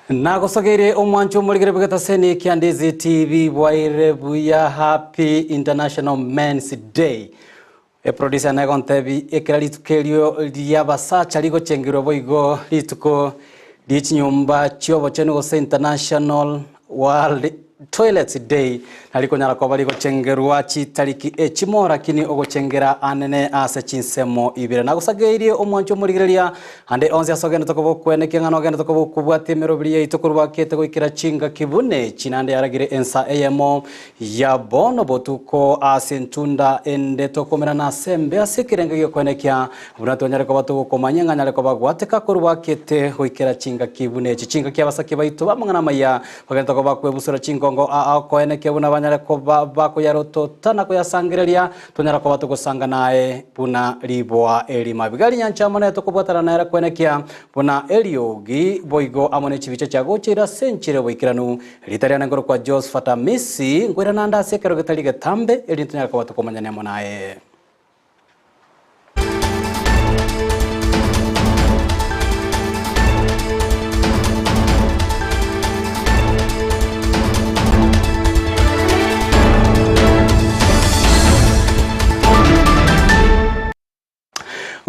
Nagosogeire omwancho omorigere bw'egetaseni kia Ndizi TV bwaire buya Happy International Men's Day. Eproducer negontebi ekera rituko erio ri'abasacha rigochengerwa boigo rituko rie chinyomba chi'obochenu gose International World Toilets Day nari konyara koba rigochengerwa chitariki echimo lakini ogochengera anene ase chinsemo ibere. Nagosageirie omwancho omorigereria ande onsi ase ogendete koba okwenekia ng'a nogendete koba okobwatia emeroberi yaito korwa akete goikera chingaki buna echi naende yaragire ensa eyemo ya bono botuko ase entunda ende tokomerana ase embe ase ekerengo gi'okwenekia Buna twanyare koba togokomanya ng'a nyare koba gwateka korwa akete goikera chingaki buna echi. Chingaki abasake baito b'amang'ana amaya bagenta koba kwebusura chingongo aa okoenekia buna banyare koba bakoyarotota na koyasangereria, tonyara koba togosanga naye buna riboa erimo. Abigaili nyancha amo nere tokobwatana nere koenekia buna eriogi boigo amo ne chibicha chiagocheire ase enchera y'oboikeranu. Erieta riane nkorokwa Josphat Amisi, nkoirana ande ase ekero getari getambe, erinde tonyare koba tokomanyania amo naye.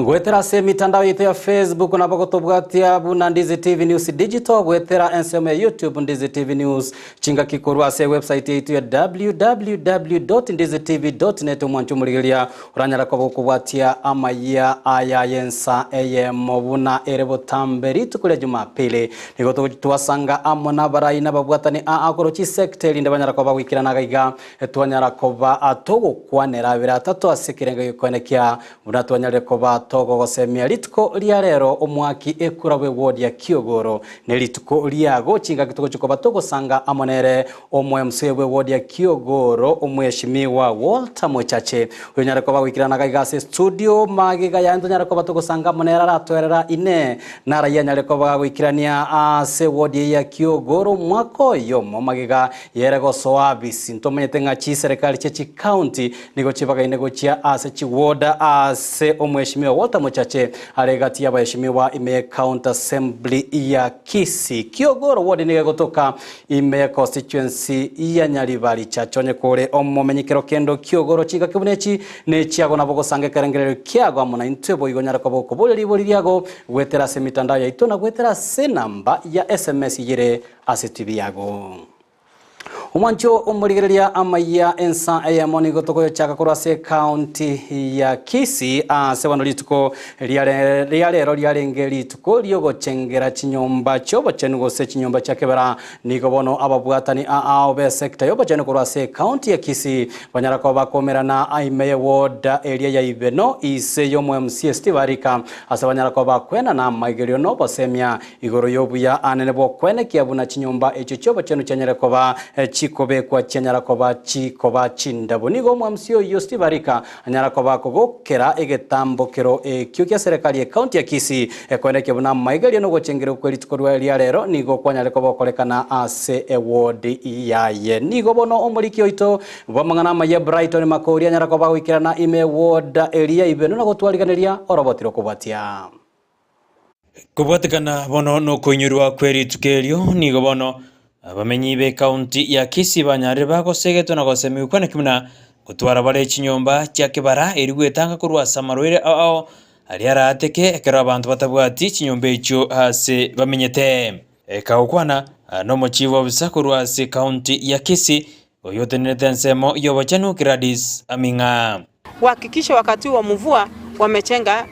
Goetera ase emitandao yaito ya Facebook nabo gotobwatia buna Ndizi TV News Digital, goetera ensemo ya YouTube Ndizi TV News, Chingaki korwa ase ewebsite yaito ya www.ndizitv.net omwancho omorigereria oranyare koba okobwatia amayia aya y'ensa eyemo buna ere botambe rituko ria Jumapili. Nigo togochi twasanga amo nabarai nababwatani aa korwa chisecta erinde banyara koba bagoikerana agaiga twanyara koba togokwanera abere atato ase ekerengo giokoenekia Buna twanyarire koba togogosemia rituko ria rero omwaki ekura bw'ewodi ya Kiogoro ne rituko riago chingaki togochia koba togosanga amo nere omo MC bw'ewodi ya Kiogoro omweshimiwa Walter Mochache oyonyare koba goikerana gaiga ase estudio magega yaye ntonyare koba togosanga amo nere aratoerera inee narayi anyare koba gagoikerania ase ewodi eye ya Kiogoro omwaka oyomo magega yere gosoa abisi ntomanyete ng'a chiserekari chia chicounty Nigo chibagaine gochia ase chiward ase omweshimiwa Walter Mochache are egati y'abaeshimiwa ime ye County Assembly ya Kisii. Kiogoro ward nigo egotoka ime ye constituency ya Nyaribari Chache onye kore omomenyi kero kende Kiogoro chingaki buna echi nechiago nabo ogosanga ekerengererio kiago amo naintwe boigo onyare koba okoboria ribori riago goetera ase emitandao yaito na goetera ase enamba ya sms eyere ase TV yago. Omwancho omorigereria amayia ensa eyemo nigo togoyochaka korwa ase ekaunti ya Kisii ase bono rituko ria rero riarenge rituko riogochengera chinyomba chiobochenu gose chinyomba chia kebera. Nigo bono ababwatani aao b'esekta y'obochenu korwa ase ekaunti ya Kisii banyara koba bakomerana ime ye ward eria ya Ibeno ise y'omo MCA Steve Arika ase banyara koba bakwenana amaigerio nobosemia Igoro y'obuya anene bw'okwenekia buna chinyomba echio chi'obochenu chianyare koba chikobekwa chianyara koba chikoba chindabu. Nigo omwamsi oyio Steve Arika anyara koba akogokera egetambokero ekio gia serekari y'ecounty ya Kisii ekoenekia buna amaigerio na ogochengerwa kwe rituko ria rero nigo kwanyare koba gokorekana ase eward yaye. Nigo bono omoriki oito bw'amang'ana amaya Brighton Makori anyara koba agoikerana ime eward eria Ibeno na gotwariganeria oroboti rokobwatia. Kobwatekana bono nokoinyorwa kwe rituko erio, nigo bono abamenyi b'ekaunti ya Kisii banyarire bagosegetwa na gosemigwa kwaneki buna gotwara bare chinyomba chia kebara erio gwetanga korwa ase amarwaire ao ao aria araateke ekero abanto batabwati chinyomba echio ase bamenyete. Ekagokwana nomochief officer korwa ase ekaunti ya Kisii Oyotenenerete ensemo y'obochenu Gladys Aming'a. Kuhakikisha wakati wa mvua wamechenga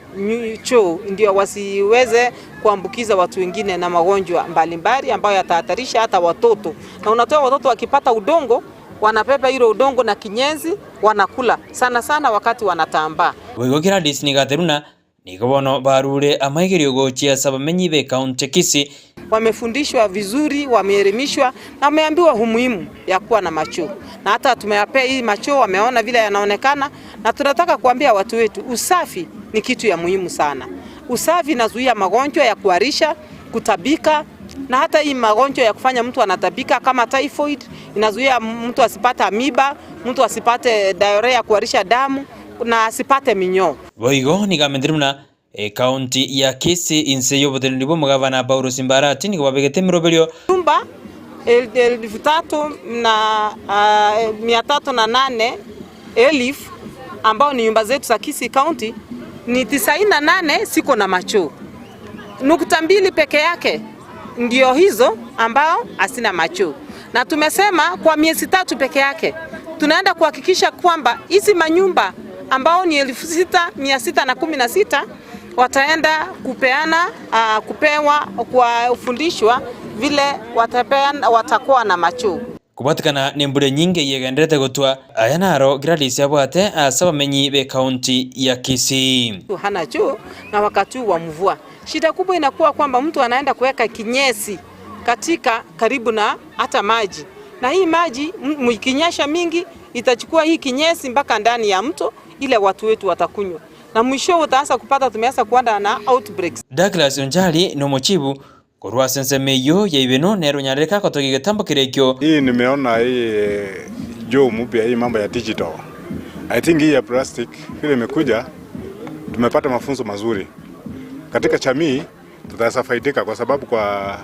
choo ndio wasiweze kuambukiza watu wengine na magonjwa mbalimbali ambayo yatahatarisha hata watoto. Na unatoa watoto wakipata udongo wanapepa hilo udongo na kinyenzi wanakula sana sana wakati wanatambaa. Boigo Gladys nigo ateruna Nigo bono barure amaigerio gochia ase abamenyi b'ekaunti ya Kisii. Wamefundishwa vizuri, wameelimishwa na wameambiwa umuhimu ya kuwa na machoo, na hata tumewapea hii machoo, wameona vile yanaonekana, na tunataka kuambia watu wetu usafi ni kitu ya muhimu sana. Usafi inazuia magonjwa ya kuharisha, kutabika na hata hii magonjwa ya kufanya mtu anatabika kama typhoid, inazuia mtu asipate amiba, mtu asipate diarrhea ya kuharisha damu na asipate minyoo. Boigo nigo amentire buna. Ekaunti ya Kisii inse y'oboteneneri bw'omogavana Paulo Simbarati nigo babegete emeroberio. Nyumba 3308 elfu ambao ni nyumba zetu za Kisii County ni 98 ziko na machoo, nukta mbili peke yake ndio hizo ambao hazina machoo, na tumesema kwa miezi tatu peke yake tunaenda kuhakikisha kwamba hizi manyumba ambao ni 6616 wataenda kupeana kupewa kufundishwa vile watapeana, watakuwa na machoo. Kobwatekana nembura enyinge eyio egenderete gotwa, aya naro Gladys abwate ase abamenyi b'ecounty ya Kisii. Hana choo na wakati wa mvua, shida kubwa inakuwa kwamba mtu anaenda kuweka kinyesi katika karibu na hata maji, na hii maji ikinyesha mingi itachukua hii kinyesi mpaka ndani ya mto ile watu wetu watakunywa, na mwisho utaanza kupata, tumeanza kuanda na outbreaks. Douglas Onjali nomochibu korwa ase ensemo eyio ya Ibeno nere onyarereke agotogia egetambo keria ekio. Hii nimeona hii choo mpya hii mambo ya digital. I think hii ya plastic vile imekuja, tumepata mafunzo mazuri katika jamii, tutaweza faidika kwa sababu kwa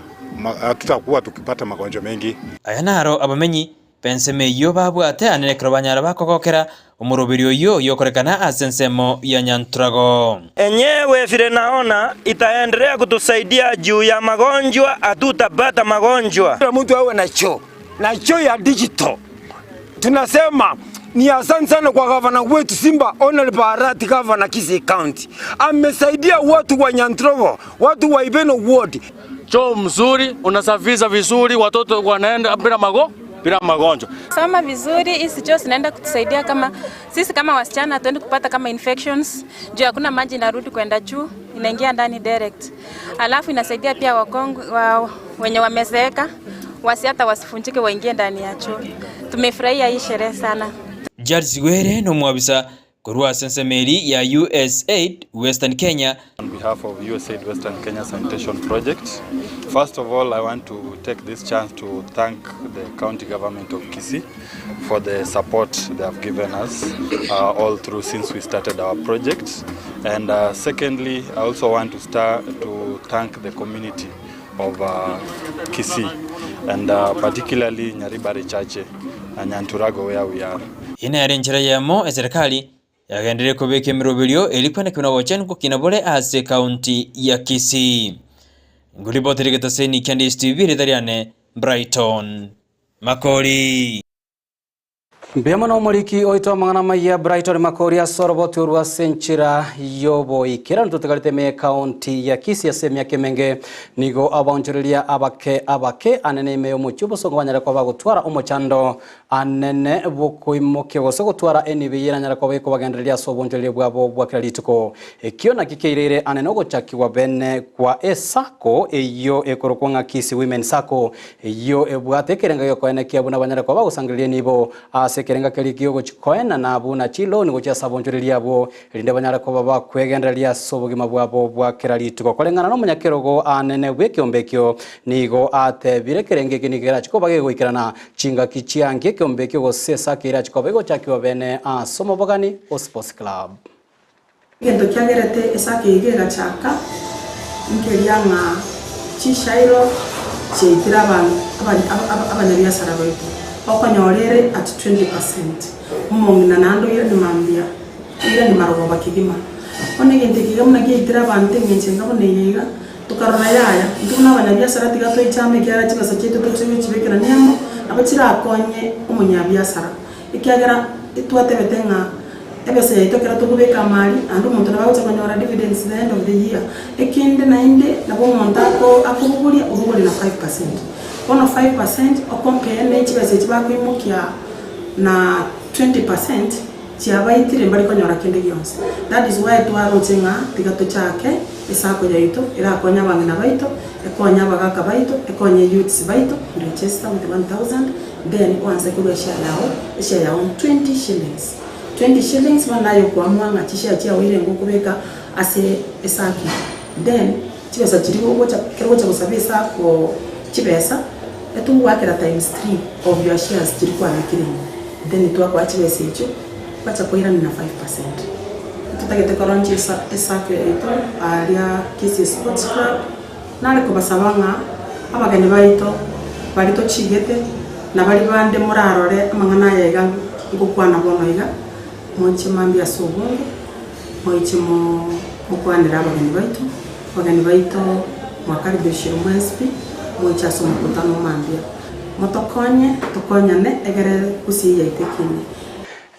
hatutakuwa tukipata magonjwa mengi. Aya naro abamenyi b'ensemo eyio babwate ane ekero banyara bakogokera omoroberi oyio oyokorekana ase ensemo ya Nyanturago. Enyewe vile naona itaendelea kutusaidia juu ya magonjwa, hatutapata magonjwa. Kila mtu awe na choo na choo ya digital. Tunasema ni asante sana kwa gavana wetu Simba Honorable Arati, gavana Kisii County. Amesaidia watu wa Nyanturago, watu wa Ibeno Ward. Choo mzuri, unasafisha vizuri, watoto wanaenda bila mago bila magonjwa. Soma vizuri, hizi choo zinaenda kutusaidia kama sisi kama wasichana hatuendi kupata kama infections juu hakuna maji inarudi kwenda juu, inaingia ndani direct. Alafu inasaidia pia wakongwe wa, wenye wamezeeka wasi hata wasifunjike waingie ndani ya choo. Tumefurahia hii sherehe sana. Charles Gwere nomwabisa korwa ase ensemo eri ya USAID Western Kenya. On behalf of USAID Western Kenya Sanitation Project, first of all, I want to take this chance to thank the county government of Kisii for the support they have given us all through since we started our project. And secondly, I also want to start to thank the community of Kisii and particularly Nyaribari Chache and Nyanturago where we are. Eye nere enchera eyemo eserekari yagenderire kobeka emeroberio eria kwenekwa na obochenu gokina bore ase ekaunti ya Kisii. Ngoribotera egetaseni kia Ndisi TV rieta riane Brighton Makori. Mbuya mono omoriki oito amang'ana amaya Brighton Makori ase oroboti orwo ase enchera y'oboikeranu totegarete ime ekaunti ya Kisii ase emiaka emenge nigo abaonchoreria abake abake anene ime y'omochie obosongo banyare koba bagotwara omochando anene bokoimokia gose gotwara enibo eyio eranyare koba ekobagendereria ase obonchoreria bwabo bwa kera rituko. Ekio nakio keireire anene ogochakigwa bene kwa esacco eyio ekorokwa ng'a Kisii Women Sacco eyio ebwate ekerenga giokoenekia buna banyare koba bagosangereria enibo ase ekerenga keria giogochikoenana buna chiloni gochia ase abonchoreria abwo erinde banyare koba bakwegendereria ase obogima bwabo bwa kera rituko. Koreng'ana na omonyakerogo anene bwa ekeombe ekio nigo atebire ekerengo eke nigo kerachi koba gegoikerana chingaki chiange ekeombe ekio gose esako erachi koba egochakiwa bene ase omobogani o Sports Club. Egento kiagerete esako eyio egachaka, nkeria ng'a chishairo chiaitire abanyabiasara baito, okonyora ere at 20%, omong'ina naende oirani mambia, oirani marogoba kegima. Bono egento eke iga buna kiaitire abanto eng'encho enga buna eye iga, tokarora yaya, intwe buna abanyabiasara tiga toichame ekiagera chibesa chiaito toche gochibekerania amo, nabo chirakonye omonyabiasara, ekiagera etwatebete ng'a ebesa yaito ekero tokobeka amari, naende omonto nabo agocha konyora dividends the end of the year. Ekende naende, nabo omonto ako akobogoria, obogoria na 5%. Bono 5% okompare ne chibesa echi bakoimokia na 20% chiabaitire mbari konyora kende gionsi. That is why twaroche ng'a tiga tochake esacco yaito erakonye abang'ina baito, ekonye abagaka baito, ekonye youths baito, register with 1000 then oanse korwa eshare yao, eshare yao 20 shillings. 20 shillings bono naye okoamua ng'a chishare chiao irenge okobeka ase esacco. Then chibesa chiria ogocha ekero ogocha gosaba esacco chibesa, etogoakera times 3 of your shares chiria kwabekire ime. Then twakoa chibesa echio, gwacha koirania na 5%. Ntotagete koronchia esacco yaito aaria Kisii Sports Club, nare kobasaba ng'a abageni baito baria tochigete na baria bande morarore amang'ana aya iga ngokwana bono iga, moche mambia ase obonge, moiche mokwanere abageni baito, abageni baito mwakaribishirwe mwensi pi, moiche ase omokutano mambia. Motokonye, tokonyane egere gusii yaito ekine.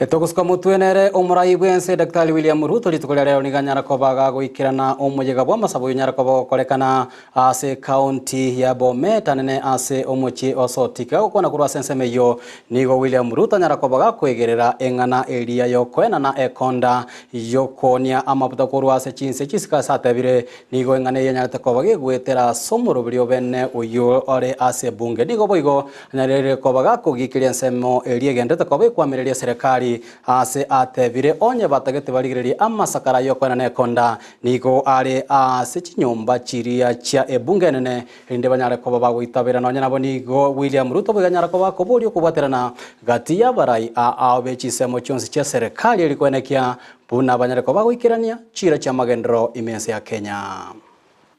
Togosuka motwe nere omorai bw'ense Daktari William Ruto rituko ria rero nigo anyara koba gagoikerana omoyega bw'amasabo oyio onyare koba ogokorekana ase ekaunti ya Bomet anene ase omochie o Sotik. Gagokwana korwa ase ensemo eyio nigo William Ruto anyara koba gakoegerera eng'ana eria yokoenana ekonda yokoonia amabuta korwa ase chinse chisiko ase atebire nigo eng'ana eyio enyarete koba gegoetera ase omoroberi obene oyio ore ase ebunge. Nigo boigo Anyarire koba gakogiikeria ensemo eria egenderete koba ekwamireria eserekari, aase atebire, Onye batagete barigererie amasakara y'okoenana ekonda, nigo are aase chinyomba chiria chia ebunge enene, erinde banyare koba bagoitabera. Nonya nabo nigo William Ruto boigo anyara koba akoboria okobwaterana gati y'abarai ao be chinsemo chionsi chia serekari eri koenekia buna banyare koba bagoikerania chiira chi'amagenderero ime ense ya Kenya.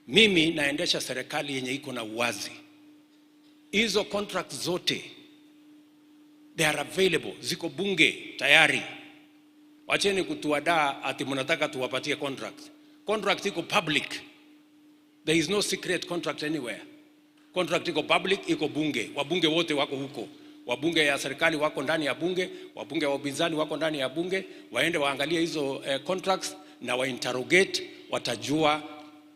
Mimi naendesha serikali yenye iko na uwazi. Hizo contracts zote they are available, ziko bunge tayari. Wacheni kutuadaa ati mnataka tuwapatie contract. Contract iko public, there is no secret contract anywhere. Contract iko public, iko bunge, wabunge wote wako huko, wabunge ya serikali wako ndani ya bunge, wabunge wa upinzani wako ndani ya bunge, waende waangalie hizo eh, contracts na wainterrogate, watajua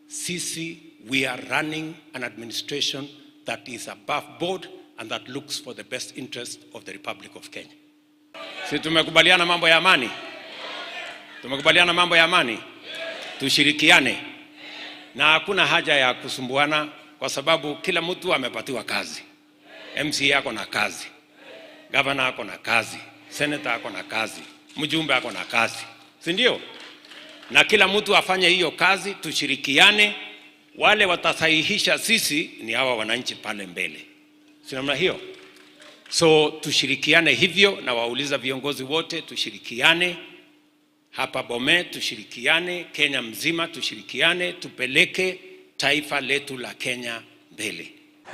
sisi we are running an administration that is above board and that looks for the best interest of the Republic of Kenya. Si tumekubaliana mambo ya amani? Tumekubaliana mambo ya amani? Tushirikiane na hakuna haja ya kusumbuana, kwa sababu kila mtu amepatiwa kazi. MCA ako na kazi, gavana ako na kazi, senator ako na kazi, mjumbe ako na kazi, si ndio? Na kila mtu afanye hiyo kazi, tushirikiane. Wale watasahihisha sisi ni hawa wananchi pale mbele, si namna hiyo? So tushirikiane hivyo, na wauliza viongozi wote tushirikiane hapa Bomet, tushirikiane Kenya mzima, tushirikiane tupeleke taifa letu la Kenya mbele.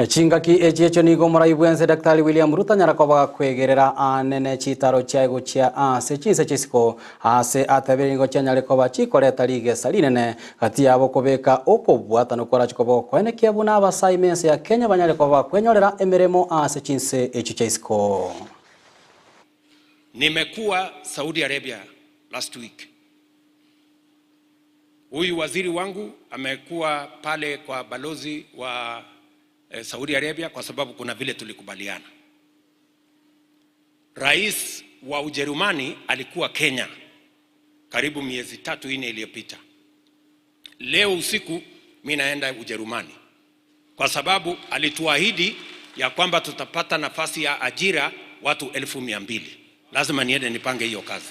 Chingaki echi echio nigo omorai bw'ense Daktari William Ruto anyara koba gakwegerera anene chitaro chiaye gochia ase chinse chisiko aase atebire nigo chianyare koba chikoreta rigesa rinene gati yabo kobeka okobwatana korache koba gokoenekia buna abasae mense ya Kenya banyare koba bakwenyorera emeremo ase chinse echio chia isiko. Nimekuwa Saudi Arabia last week. Huyu waziri wangu amekuwa pale kwa balozi wa eh, Saudi Arabia kwa sababu kuna vile tulikubaliana. Rais wa Ujerumani alikuwa Kenya karibu miezi tatu nne iliyopita. Leo usiku mi naenda Ujerumani kwa sababu alituahidi ya kwamba tutapata nafasi ya ajira watu 200,000. Lazima niende nipange hiyo kazi.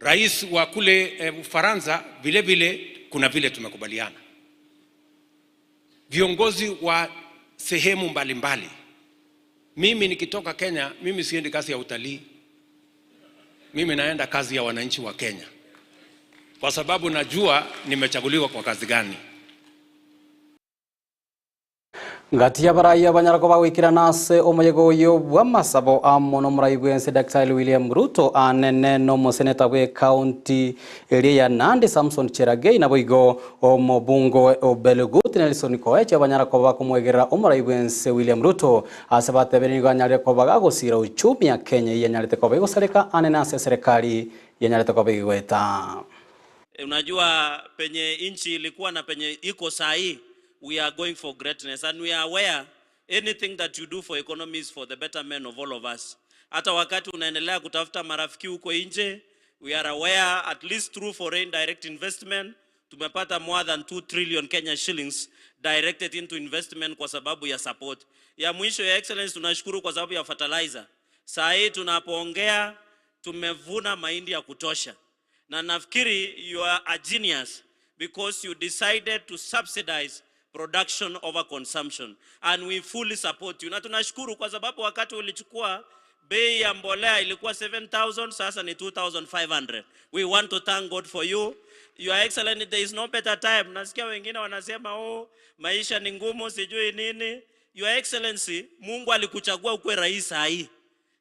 Rais wa kule eh, Ufaransa vile vile kuna vile tumekubaliana. Viongozi wa sehemu mbalimbali. Mimi nikitoka Kenya, mimi siendi kazi ya utalii. Mimi naenda kazi ya wananchi wa Kenya, kwa sababu najua nimechaguliwa kwa kazi gani. Gati y'abarai abanyara koba goikerana ase omoyega oyo bw'amasabo amo n'omorai bw'ense Daktari William Ruto anene n'omoseneta bw'ekaunti eria ya Nandi Samson Cherargei naboigo omobungo o Belgut Nelson Koech abanyara koba bakomwegerera omorai bw'ense William Ruto ase batebire nigo anyarire koba gagosira uchumi ya Kenya eyio enyarete koba egosareka anene ase eserekari yenyarete koba egegoeta. Unajua penye nchi ilikuwa na penye iko saa hii, we are going for greatness and we are aware anything that you do for economy is for the betterment of all of us. Hata wakati unaendelea kutafuta marafiki huko nje, we are aware at least through foreign direct investment tumepata more than 2 trillion Kenya shillings directed into investment kwa sababu ya support. Ya mwisho ya excellence, tunashukuru kwa sababu ya fertilizer. Saa hii tunapoongea tumevuna mahindi ya kutosha na nafikiri you are a genius because you decided to subsidize production over consumption and we fully support you. Na tunashukuru kwa sababu wakati ulichukua Bei ya mbolea ilikuwa 7000 sasa ni 2500. We want to thank God for you. Your Excellency, there is no better time. Nasikia wengine wanasema oh, maisha ni ngumu sijui nini. Your Excellency, Mungu alikuchagua ukuwe rais saa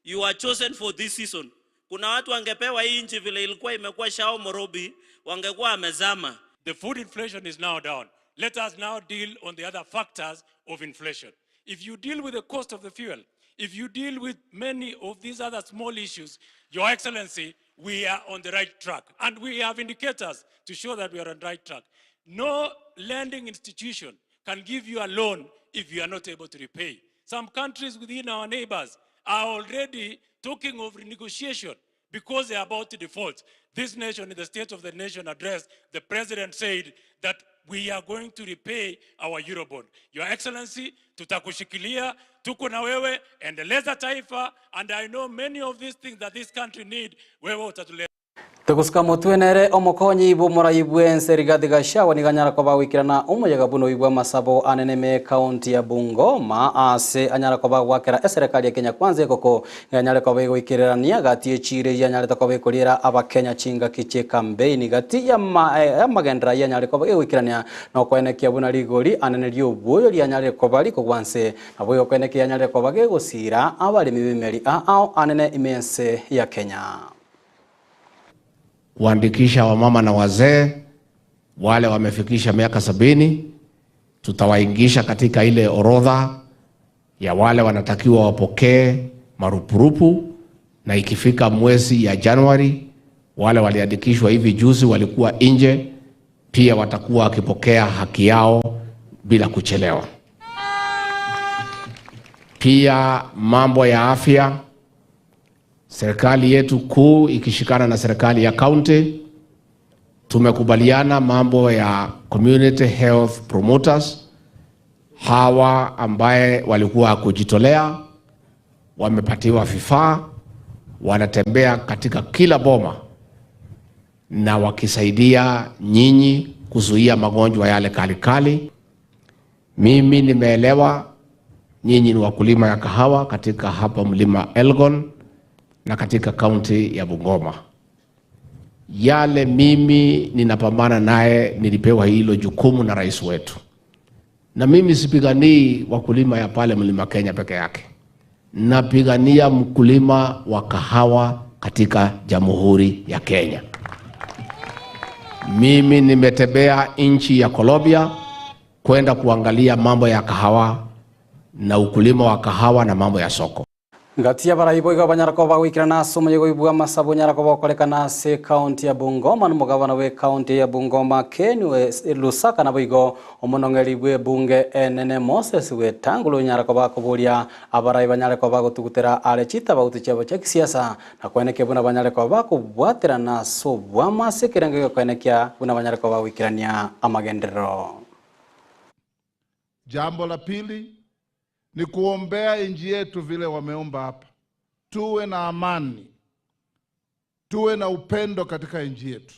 You are chosen for this season. Kuna watu wangepewa hii nchi vile ilikuwa imekuwa shao morobi, wangekuwa amezama. The food inflation is now down. Let us now deal on the other factors of inflation. If you deal with the cost of the fuel, if you deal with many of these other small issues, Your Excellency, we are on the right track. And we have indicators to show that we are on the right track. No lending institution can give you a loan if you are not able to repay. Some countries within our neighbors are already talking of renegotiation because they are about to default. This nation, in the State of the Nation address, the president said that we are going to repay our Eurobond. Your Excellency, tutakushikilia, tuko na wewe, endeleza taifa, and I know many of these things that this country need, wewe utatuleta. Tugusuka mutwenere omokonyi bw'omorai bwense Rigathi Gachagua niganyara koba gwikirana omoyaga buno ibwa masabo anene me kaunti ya Bungoma ase anyara koba gwakera eserikali ya Kenya Kwanza ekoko nganyare koba igwikirania gati echire yanyarete koba ikoriera abakenya chingaki chie campaign gati ya ma, ya magendera yanyare koba igwikirania no kwenekia buna rigori anene riobwoyo rianyare koba rikogwanse nabo yokwenekia yanyare koba gegosira abaremi b'emeri ao anene imense ya Kenya kuandikisha wamama na wazee wale wamefikisha miaka sabini. Tutawaingisha katika ile orodha ya wale wanatakiwa wapokee marupurupu, na ikifika mwezi ya Januari, wale waliandikishwa hivi juzi walikuwa nje, pia watakuwa wakipokea haki yao bila kuchelewa. Pia mambo ya afya Serikali yetu kuu ikishikana na serikali ya kaunti tumekubaliana mambo ya community health promoters. Hawa ambaye walikuwa kujitolea wamepatiwa vifaa, wanatembea katika kila boma na wakisaidia nyinyi kuzuia magonjwa yale kalikali kali. Mimi nimeelewa nyinyi ni wakulima ya kahawa katika hapa mlima Elgon na katika kaunti ya Bungoma. Yale mimi ninapambana naye, nilipewa hilo jukumu na rais wetu, na mimi sipiganii wakulima ya pale mlima Kenya peke yake, napigania mkulima wa kahawa katika jamhuri ya Kenya. Mimi nimetembea nchi ya Colombia kwenda kuangalia mambo ya kahawa na ukulima wa kahawa na mambo ya soko. Ngati abarai boigo banyara koba gwikirana ase omoyega oibwa amasabo nyara koba gokorekana ase ekaunti ya Bungoma na omogabana bwa ekaunti ya Bungoma Ken Lusaka nabo igo omonong'eri bwa ebunge enene Moses Wetangula onyara koba akoboria abarai banyare koba gotugutera are chitabauti chiabo chia kisiasa na kwenekia buna banyare koba bakobwaterana ase obwamo ase ekerengo giokwenekia buna banyare koba goikerania amagenderero. Jambo la pili ni kuombea nchi yetu vile wameomba hapa, tuwe na amani, tuwe na upendo katika nchi yetu.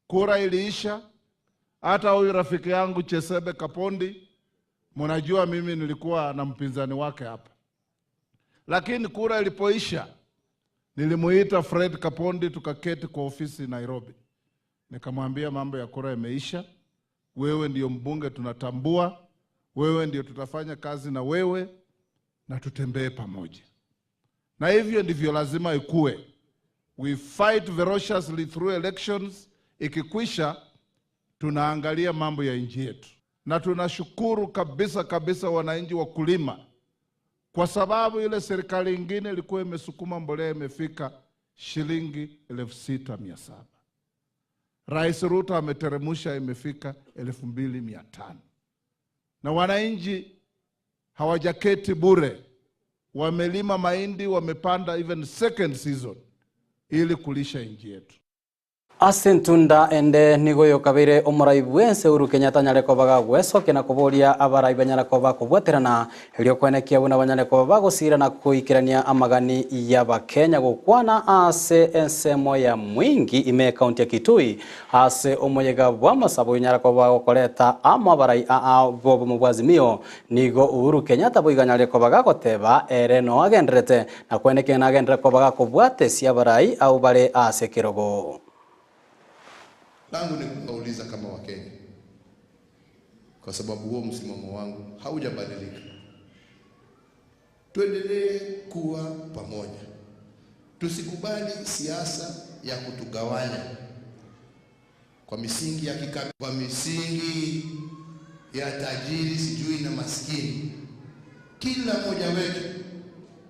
Kura iliisha, hata huyu rafiki yangu Chesebe Kapondi, mnajua mimi nilikuwa na mpinzani wake hapa, lakini kura ilipoisha nilimuita Fred Kapondi, tukaketi kwa ofisi Nairobi, nikamwambia mambo ya kura imeisha, wewe ndiyo mbunge tunatambua wewe ndio tutafanya kazi na wewe na tutembee pamoja, na hivyo ndivyo lazima ikue. We fight ferociously through elections. Ikikwisha, tunaangalia mambo ya nchi yetu, na tunashukuru kabisa kabisa wananchi wakulima, kwa sababu ile serikali ingine ilikuwa imesukuma mbolea imefika shilingi 6,700. Rais Ruto ameteremusha imefika 2,500 na wananchi hawajaketi bure, wamelima mahindi, wamepanda even second season ili kulisha nchi yetu. Ase entunda ende nigo oyokabeire omorai bw'ense Uhuru Kenyatta anyare koba gagwesokia na koboria abarai banyare koba bakobwaterana erio koenekia buna banyare koba bagosiira na koikerania amagani y'Abakenya gokwana ase ensemo ya Mwingi ime ekaunti ya Kitui ase omoyega bw'amasabo oyonyare koba gokoreta amo abarai aa b'obomo bwa Azimio nigo Uhuru Kenyatta boigo anyare koba gagoteba ere noagendererete Na kwenekia nagenderere koba gakobwatesia abarai abwo bare ase ekerogo. Langu ni kuwauliza kama Wakenya, kwa sababu huo msimamo wangu haujabadilika. Tuendelee kuwa pamoja, tusikubali siasa ya kutugawanya kwa misingi ya kikabila, kwa misingi ya tajiri sijui na maskini. Kila mmoja wetu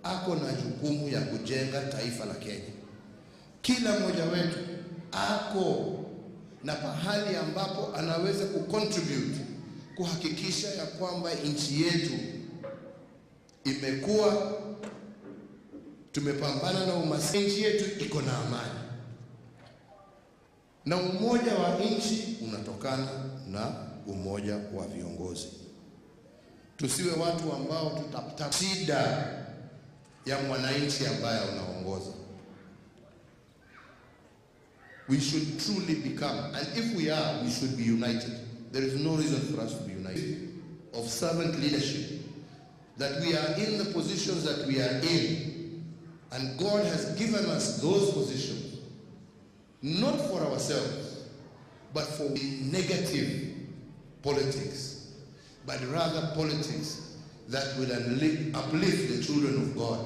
ako na jukumu ya kujenga taifa la Kenya. Kila mmoja wetu ako na pahali ambapo anaweza kucontribute kuhakikisha ya kwamba nchi yetu imekuwa, tumepambana na umaskini, nchi yetu iko na amani, na umoja wa nchi unatokana na umoja wa viongozi. Tusiwe watu ambao tutapata shida ya mwananchi ambaye unaongoza. We should truly become, and if we are, we should be united. There is no reason for us to be united. Of servant leadership, that we are in the positions that we are in, and God has given us those positions, not for ourselves, but for negative politics, but rather politics that will uplift the children of God.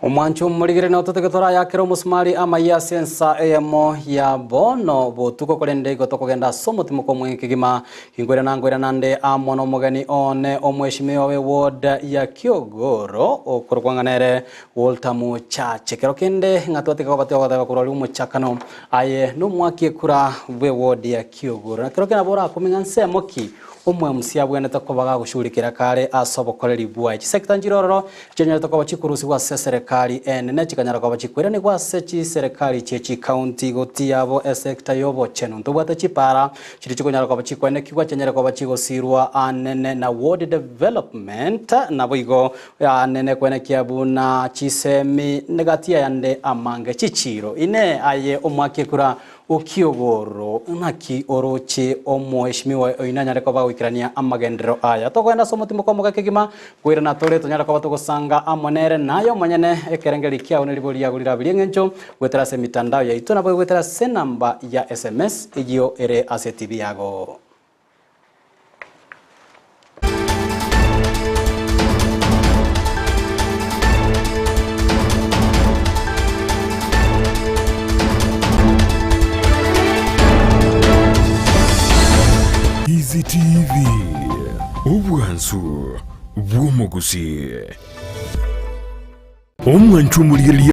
Omwancho omorigere nototeke torayakere omosumari amaiya ase ensa eyemo ya bono botuko korende igo tokogenda ase omotimoko omweng'e kegima Inkoirana nkoirana nde amo nomogeni one omweshimiwa we ward ya Kiogoro okorokwa ng'a nere Walter Mochache. Kero kende ng'a twatiga kobatia ogoteba korwa aria omochakano aye nomwaki ekura bwe ward ya Kiogoro. Na kero kende nabo orakome ng'a nsemo ki omoMCA abwenerete koba gagoshughulikera kare ase obokoreri bwaye. Chisector nchire ororo chianyarete koba chikorusigwa ase eserekari enene chikanyara koba chikoiranigwa ase chiserekari chie chicounty gotiga abo esector y'obochenu. Ntobwate chipara Chiria chikonyara koba chikoenekigwa chianyare koba chigosirwa anene na ward development, naboigo anene koenekia buna chisemi negati ayande amange chichiiro. Inee aye omwaki ekura okiogoro ng'aki oroche omoeshimiwa oino anyare koba agoikerania amagenderero aya? Tokoenda ase omotimoko omoke kegima koirana tore tonyare koba togosanga amo nere naye omonyene ekerengerio kiao neribori riago rirabe ri'eng'encho Goetera ase emitandao yaito naboigo goetera ase enamba ya sms eyio ere ase TV yago. Easy TV, obwansu bw'omogusii. Omwancho omorigereria.